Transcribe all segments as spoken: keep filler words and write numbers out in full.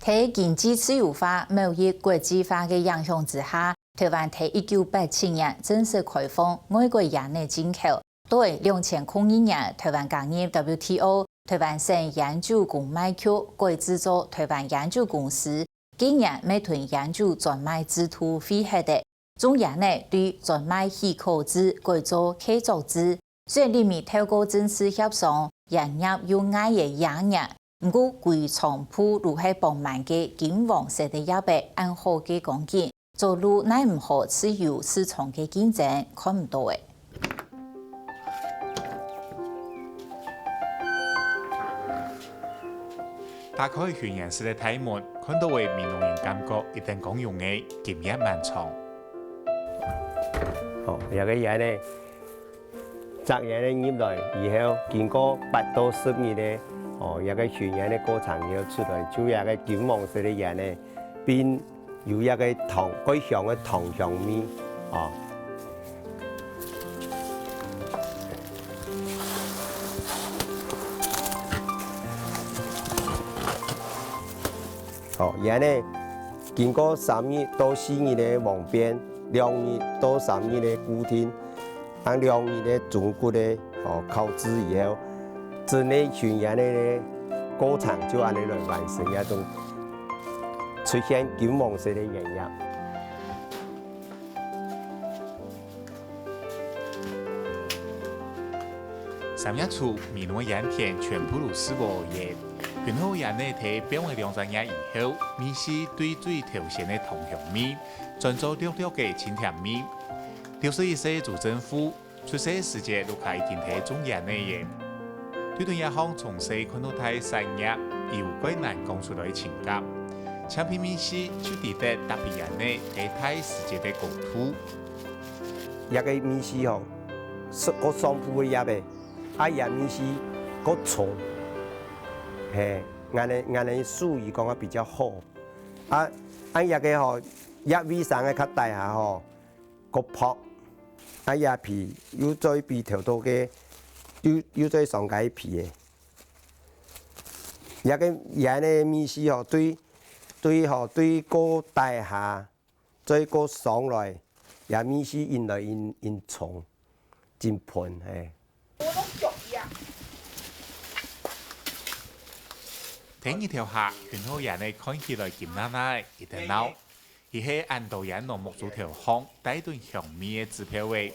在經濟自由化、貿易國際化个影響之下，臺灣在一九八七年正式開放外國菸仔進口。到兩千空二年，臺灣加入W T O，臺灣省菸酒公賣局改制做臺灣菸酒公司，該年乜同菸酒專賣制度廢忒个。 種菸仔對專賣許可制改做契作制，雖然裡面透過正式協商，菸葉又愛个野菸，毋過歸倉庫就係放滿个金黃色个葉仔恁好个光景，早路奈毋何自由市場个競爭看毋到个。 打開薰菸室个大門，看到个美濃人感覺一等光榮个金葉滿倉。哦，這个菸仔，摘菸仔入來以後，經過八到十日个，哦，這个薰菸个過程以後出來，就這个金黃色个菸仔，並 有一个糖，蓋香个糖香味，哦。哦，然後呢，經過三日到四日个黃邊，兩日到三日个固定， 還兩日个中骨个，哦，烤製以後，整个薰菸仔个過程就恁仔來完成，這種出現金黃色个菸葉。三月初，美濃个菸田全部都四無而一，薰好菸仔在放了兩三日以後，味緒對最頭先个糖香味，轉做略略个清甜味。六十一歲个朱振富 出世時節，屋下已經在種菸仔了。對這項從細看到大个產業，有蓋難講出來个情感。青皮味緒就抵得搭配菸仔在大時節个高度。這个味緒吼，係較上鋪个葉仔，啊，這味緒較重，嘿，恁仔，恁仔屬於講啊比較好。啊，啊，這个吼，葉尾生个較大下吼， 較薄，啊，這皮又再比頭到个，又，又再上該皮个。這个菸仔个味緒吼，對，對吼，對過大下，再過上來，這味緒引來引，引重，真噴，嘿。天日頭下，薰好菸仔看起來金亮亮个，一等鬧。 佢係恁多菸農目珠頭項帶等香味个指標仔。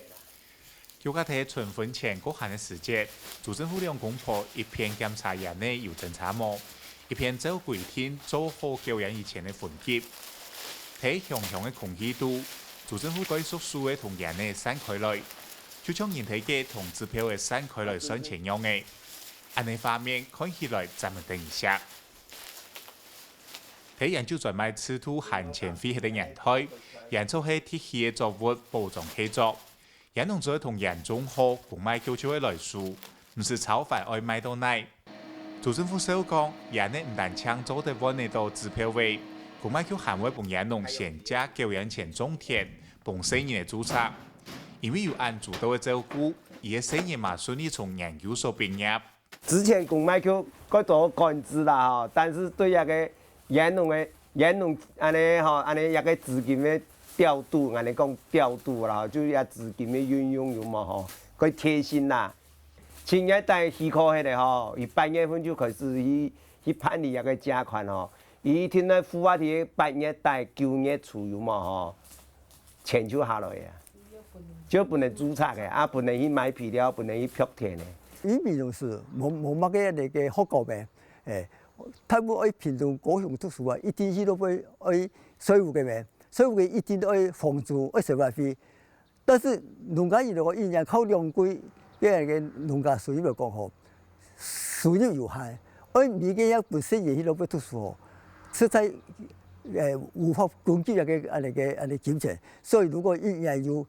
舊家在春分前過閒个時節，朱振富兩公婆一片檢查菸仔有偵查無，一片照規定做好攪菸以前个分級。在香香个空氣肚，朱振富蓋熟手个同菸仔散開來，就像人在該同指標仔散開來算錢樣仔。恁仔畫面看起來真毋得人惜。 在菸酒專賣制度還吂廢忒个年代，菸草係鐵器个作物，保障契作。菸農只愛同菸種好，公賣局就會來收，毋使操煩愛賣到哪。朱振富笑講，菸仔毋單淨做得換得到指標仔，公賣局還會分菸農先借攪菸錢種田，幫細人仔註冊。因為有恁周到个照顧，佢个細人嘛順利從研究所畢業。 之前公賣局蓋多管制啦吼，但是對這个菸農个，菸農恁仔吼，恁仔這个資金个調度，恁仔講調度啦，就係這資金个運用有無吼，蓋貼心啦。七月底許可忒个吼，佢八月份就開始去，去辦理這个借款吼，佢一定愛付啊，在八月底九月初有無吼，錢就下來啊。 就分人註冊个，啊，分人去買肥料，分人去覆田个。玉米農事無，無麼个那个學校咩？欸，大部分愛屏東高雄讀書啊，一定去都會愛稅務个咩？稅務个一定愛房租，愛生活費。但是農家人如果一年靠兩季个那个農家收入來講吼， 收入有限，愛每個月分細人去落去讀書吼，實在，呃，無法供給那个，恁仔个，恁仔金錢。所以如果一年有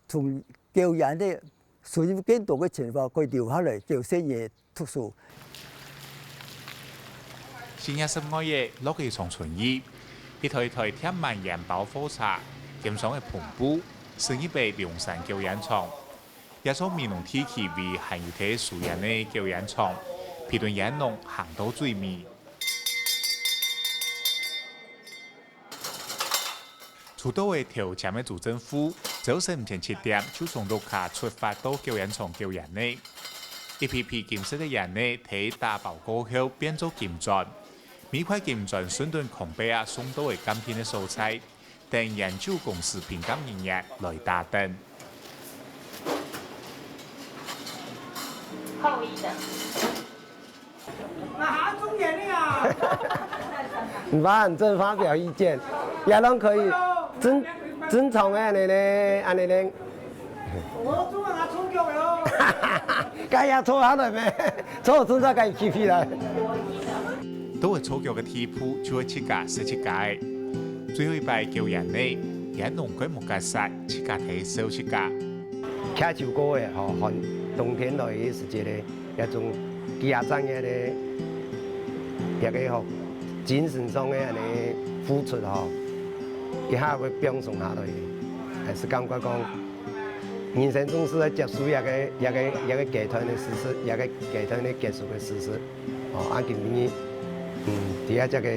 從攪菸个收入更多个錢个話，可以留下來供細人讀書。新月十月个落去上春雨，一台一台貼滿菸包貨車，肩上个篷布，駛入个龍山攪菸廠。 這座美濃地區唯一還有在收菸个攪菸廠，陪同菸農行到最尾。初到个頭前个朱振富，朝晨前七點就從屋下出發到九煙廠攪煙仔。一批批金色个煙仔，在打包過後變做金磚。每塊金磚順等扛把仔送到个鑑定个所在，等煙酒公司品鑑人員來打等。厚一點。 啊，中年的啊。你反正發表意見，也都可以尊尊重个恁呢呢，恁呢呢。我中文还抽掉了。该也抽下来咩？抽中再该起起来。到个抽掉个地步，就會自家食自家个。最後一擺攪煙仔，煙籠蓋無結煞，自家提燒自家。徛秋高个吼，寒冬天來个時節咧， 這種激戰个咧，這个吼，精神上个恁呢付出吼，一下會放鬆下來，還係感覺講，人生總是愛接受這个、這个、這个階段个事實，這个階段个結束个事實。哦，啊，今日，嗯，在這个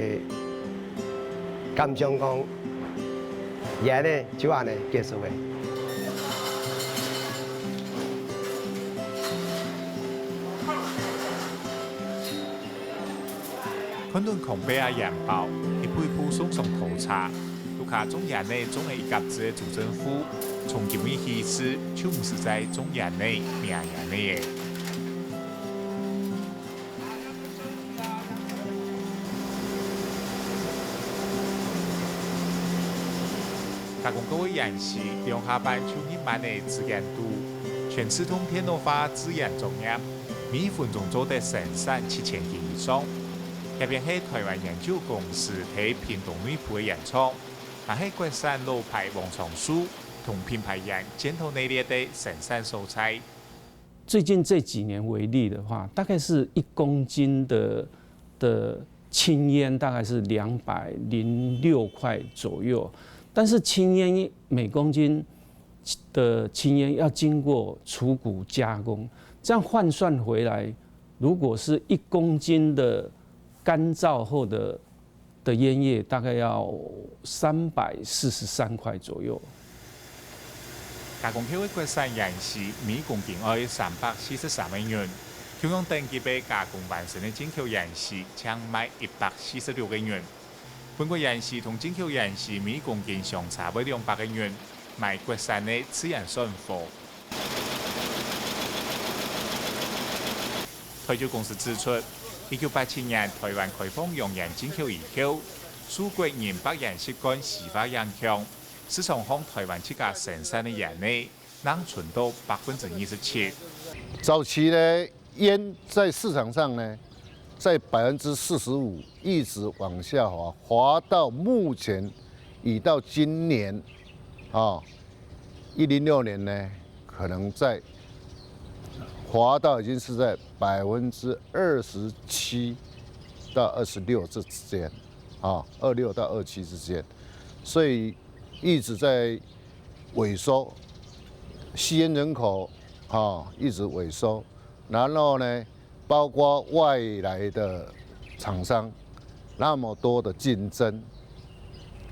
感想講， 也呢，就恁呢結束了。看等扛把仔煙包，一步一步送上拖車，屋下種煙仔種了一甲子个朱振富，從今日起始，就毋使再種煙仔、搣煙仔了。 加工過个芫荽，兩下半就入滿了紙簷肚，全自動電腦化製煙作業，每分鐘做得生產七千支以上。這片係台灣菸酒公司在屏東內埔个菸廠，也係國產老牌王長壽同品牌菸尖頭系列个生產所在。 最近這幾年為例的話，大概是一公斤的的青菸大概是兩百零六塊左右，但是青菸每公斤的青菸要經過除穀加工，這樣換算回來，如果是一公斤的乾燥後的 的菸葉大概要三百四十三塊左右。加工後个國產菸荽每公斤愛三百四十三個銀，共樣等級个加工完成个進口菸荽，淨賣一百四十六個銀。本國菸荽同進口菸荽每公斤相差會兩百個銀，買國產个自然散貨。 台酒公司指出，一九八七年台灣開放洋菸進口以後，受國人白菸習慣西化影響，市場項台灣自家生產个菸仔，正伸到百分之二十七。早期呢，菸在市場上呢，在百分之四十五一直往下滑，滑到目前已到今年，啊，一零六年呢，可能在滑到已经是在百分之二十七到二十六这之间，啊，二六到二七之间，所以一直在萎缩，吸烟人口啊一直萎缩，然后呢，包括外来的厂商那么多的竞争，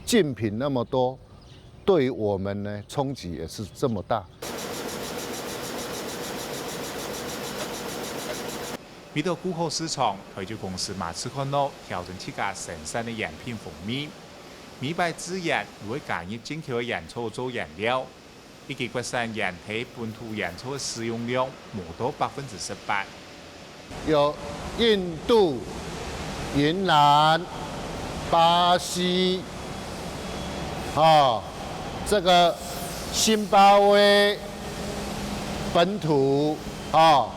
竞品那么多，对于我们呢冲击也是这么大。为到顾好市场，台酒公司嘛自看到调整自家生产个菸品风味，每摆制菸又会加入进口个菸草做原料， 以及國產菸在本土菸草个使用量無到百分之十八。有印度、云南、巴西，啊，这个津巴威本土啊，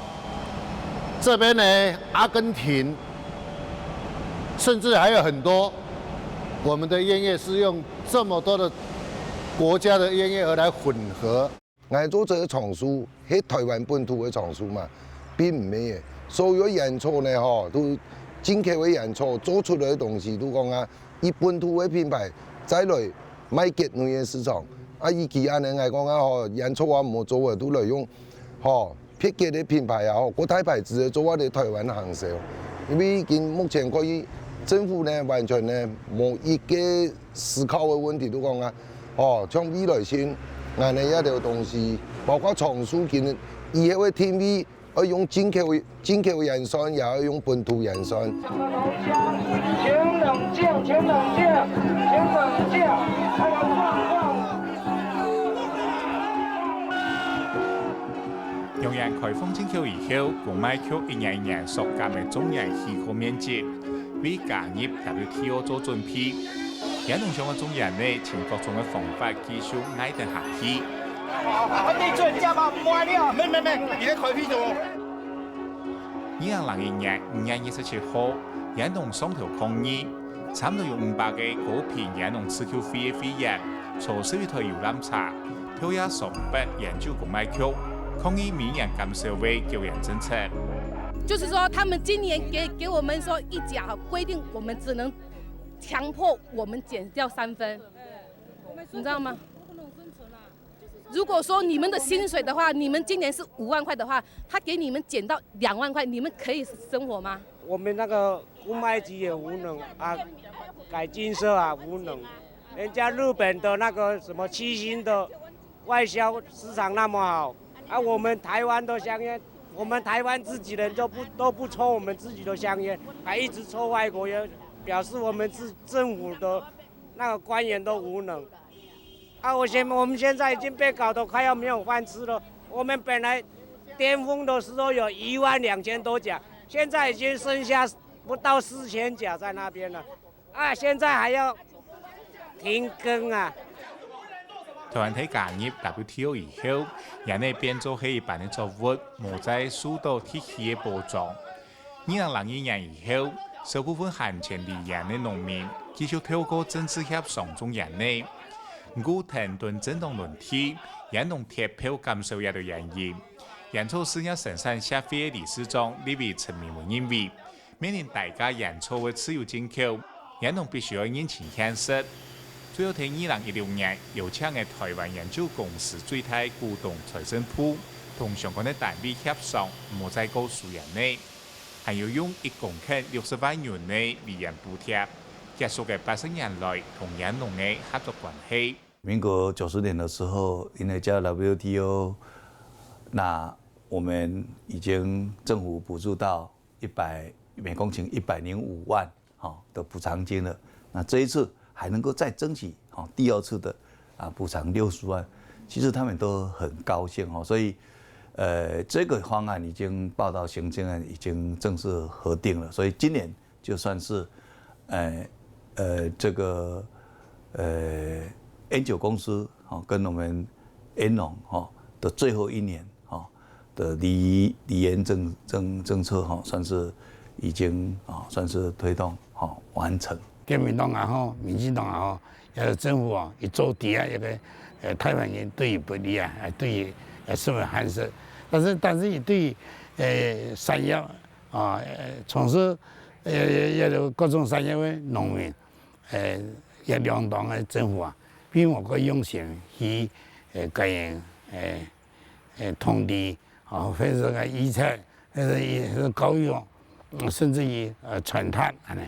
这边呢，阿根廷，甚至还有很多我们的菸叶是用这么多的国家的菸叶而来混合。 𠊎做這个樟樹，係台灣本土个樟樹嘛，並毋係个。所有个菸草呢，吼，都進口个菸草做出來个東西，都講啊，以本土个品牌再來賣國內个市場。啊，以前恁呢，𠊎講啊，吼，菸草啊，毋好做个，都來用，吼，別國个品牌啊，吼，國際牌子个做法在台灣行銷。因為已經目前看，政府呢，完全呢，無一个思考个問題，都講啊，哦，像未來性，𠊎等這兜東西，包括樟樹根，以後个定位，愛用進口進口鹽酸，也愛用本土鹽酸。請冷靜，請冷靜，請冷靜，請冷靜，還有狀況。揚言開放進口以後，公賣局一年一年縮減个種鹽許可面積，為加入W T O做準備。 這農場个種鹽呢，盡各種个方法繼續挨等下去。啊，對準，這把莫了。沒沒沒，你在開屁什麼？二零零一年五月二十七號，這農上頭抗議，差毋多有五百個高屏這農自救會个會員，坐十一台遊覽車，透夜上北鹽酒公賣局，抗議每年減少个九鹽政策。就是說，他們今年給給我們說一甲哈，規定我們只能強迫我們減掉三分。 你知道嗎？如果說你們的薪水的話，你們今年是五萬塊的話，他給你們減到兩萬塊，你們可以生活嗎？我們那個公賣局也無能啊，改進社啊無能，人家日本的那個什麼七星的外銷市場那麼好，啊，我們台灣的香菸，我們台灣自己人都不都不抽我們自己的香菸，還一直抽外國菸，表示我們自政府的那個官員都無能。 啊，我现我们现在已经被搞得快要没有饭吃了。我们本来巅峰的时候有一万两千多甲，现在已经剩下不到四千甲在那边了。啊，现在还要停耕啊！台灣在加入W T O以後，也呢變做係一般个作物，無再受到地契个保障。 二零零二年以後，少部分還前離鹽个農民繼續透過政治協商種鹽呢。毋過，藤墩政黨輪替，鹽農跌票減少也都原因。鹽草事業生產協會个理事長李維陳明文認為，面臨大家鹽草个自由進口，鹽農必須要認清現實。最後，在二零一六年，邀請个台灣鹽酒公司最大股東財政部同相關个單位協商，毋好再過輸鹽呢。 還有用一公頃六十萬元个維鹽補貼，結束个八十年來同鹽農个合作關係。民國九十年的時候，因為加入W T O，那我們已經政府補助到一百每公頃一百零五萬，好，的補償金了。那這一次還能夠再爭取，好，第二次的啊補償六十萬，其實他們都很高興，哈，所以呃，這個方案已經報到行政院，已經正式核定了，所以今年就算是，呃呃，這個呃，N九公司哈、哦、跟我們 N 農哈、哦、的最後一年哈、哦、的離離鹽政政政策哈、哦，算是已經啊、哦、算是推動哈、哦、完成。國民黨也好，民進黨也好， 也係政府啊，佢做底下一個呃台灣人對佢不利啊，呃對佢呃十分寒酸。但是但是佢對呃產業啊，呃從事呃也有各種產業个農民，呃也兩黨个政府啊，並無个用心去呃改善呃呃土地，啊或者个醫材，或者个教育，甚至於呃傳達恁呢。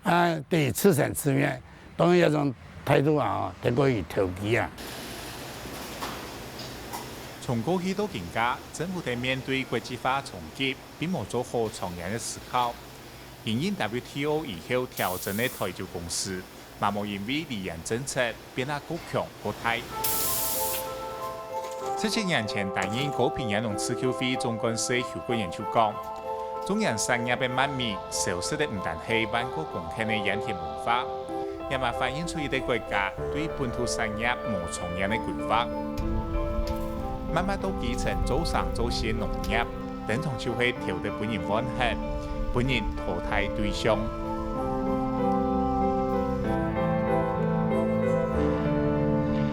啊，對於自生自滅，當然這種態度啊，得過於投機啊。從過去到今下，政府在面對國際化衝擊，並無做好長遠个思考。因應W T O以後調整个台酒公司， 嘛無因為離岸政策變啊過強過大。十七年前擔任高屏鹽農自救會總幹事个邱國元就講，種鹽產業个慢尾消失个毋單係萬國公園个鹽田文化，也嘛反映出一個國家對本土產業無長遠个規劃。慢慢到基層做生做死个農業，等同就係頭得分人怨恨，分人淘汰對象。